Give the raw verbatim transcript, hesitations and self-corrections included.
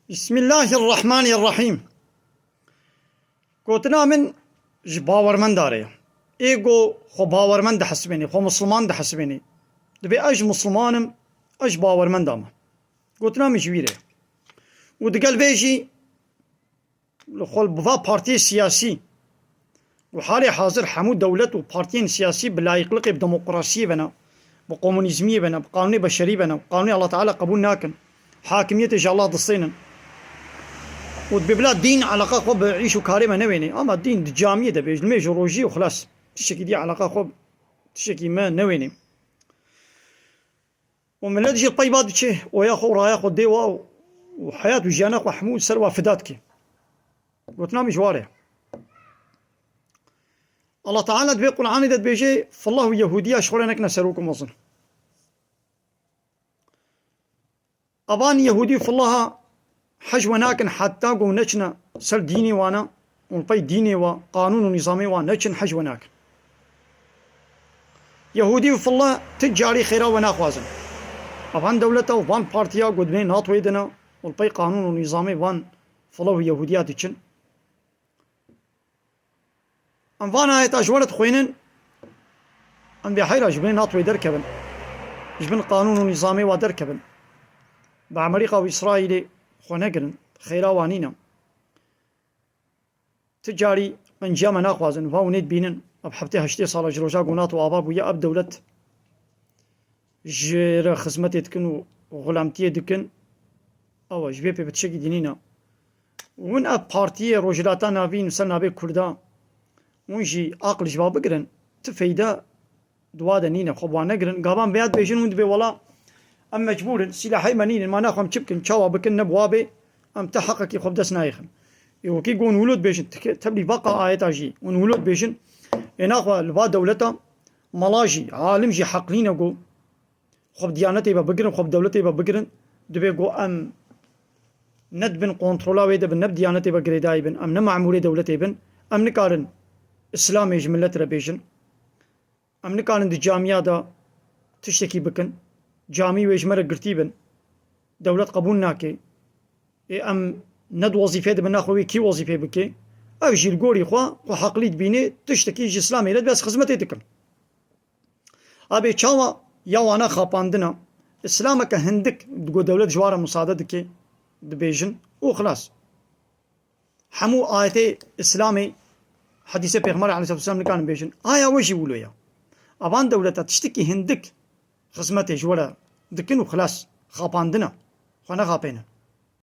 Bismillahirrahmanirrahîm. Gotina min ji bawermenda re ye. Ê go xwe bawermend dihesibênê, xwe misliman dihesibênê. Dibê ez ji misliman im, ez ji bawermenda me. Gotina min ji wî re ye. Û digel vê jî li xwe bi va partiyê siyasî û halê hazir hemû dewlet û partiyên siyasî bi layîqliqê bi demokrasiyê ve ne, bi komunîzmiyê ve ne, bi qanûnê beşerî ve ne, bi qanûnê Allah Teala qebûl nakin. Hakimiyetê ji Allah distênin. Û dibê bila dîn eleqa xwe bi îş û karê me newênê. Ama dîn di camiyê de bê, ji nimêj û rojî û xilas. Tiştekî dî eleqa xwe tiştekî me newênê. Û milet jî pey va diçe, oya xwe û raya xwe dê wa û heyat û jiyana xwe hemû ser wa fida dike. Gotina min ji wa re. Allah Teala di vê Qur'anê de dibêje, Fillah û Yehûdiya ji xwe re nekine serok û mezin. Evan Yehûdî û Fillaha hej we nakin heta ku neçine ser dînê wana û li pey dînê wa, qanûn û nîzamê wa neçin, hej we nakin. Yehûdî û Fillah ti carî xêra we naxwazin. Evan dewleta û van partiya ku di nê NATOyê de ne û li pey qanûn û nîzamê van Fillah û Yehûdiya diçin. Em van ayeta ji we re dixwînin, em bê heyra ji bin NATOyê derkevin. Ji bin qanûn û nîzamê wa derkevin. Bi Amerîka û Îsraîlê xwe negirin. Xêra wan nîne. Ti carî qenciya me naxwazin. Va hûn ê dibînin. Ev heftê heştê sala ji roja ku NATO ava bûye, ev dewlet ji re xizmetê dikin û xulamtiyê dikin. Ew e, ji vê pê bi tiştekî dî nîne. Hûn ev partiyê Rojhilata Navîn ser navê Kurda, hûn jî aqil ji va bigirin, ti feyde di wa de nîne, xwe bi wan negirin. Gavan vêya dibêjin, hûn dibê wela em mecbûr in, sîlahê me nînin, ma naxwe em çi bikin, çawa bikin, ne bi wa bê, em ti heqekî xwe bi dest nayêxin. Ê wekî ku hûn wilo dibêjin, tike-, tevlî veqa ayeta jî, hûn wilo dibêjin, ê naxwe li va dewleta mala jî, alim jî heq nîne ku xwe bi diyanetê ve bigirin, xwe bi dewletê ve bigirin, dibê ku em ne di bin kontrola wê de bin, ne bi diyanetê ve girêdayî bin, em ne memûrê dewletê bin, em nikarin Îslamê ji milet re bêjin. Em nikarin di camiya de tiştekî bikin. Camî wê ji me re girtî bin. Dewlet qebûl nake. Ê em ne di wezîfeyê de bin, naxwe wê kî wezîfê bike? Ev jî li gorî xwe, xwe heqlî dibîne, tiştekî ji Îslamê re dibe, ez xizmetê dikim. Abê çawa ya wana xapandina? Îslameke hindik digo dewlet ji wa re musade dike, dibêjin û xilas. Hemû ayetê Îslamê, hedîsê Pêxember aleyhisselatu vesselam nikarin bêjin. Aya we jî wilo ye. Avan dewleta tiştekî hindik xizmetê ji we re dikin û xilas, xapandina. Xwe nexapênin.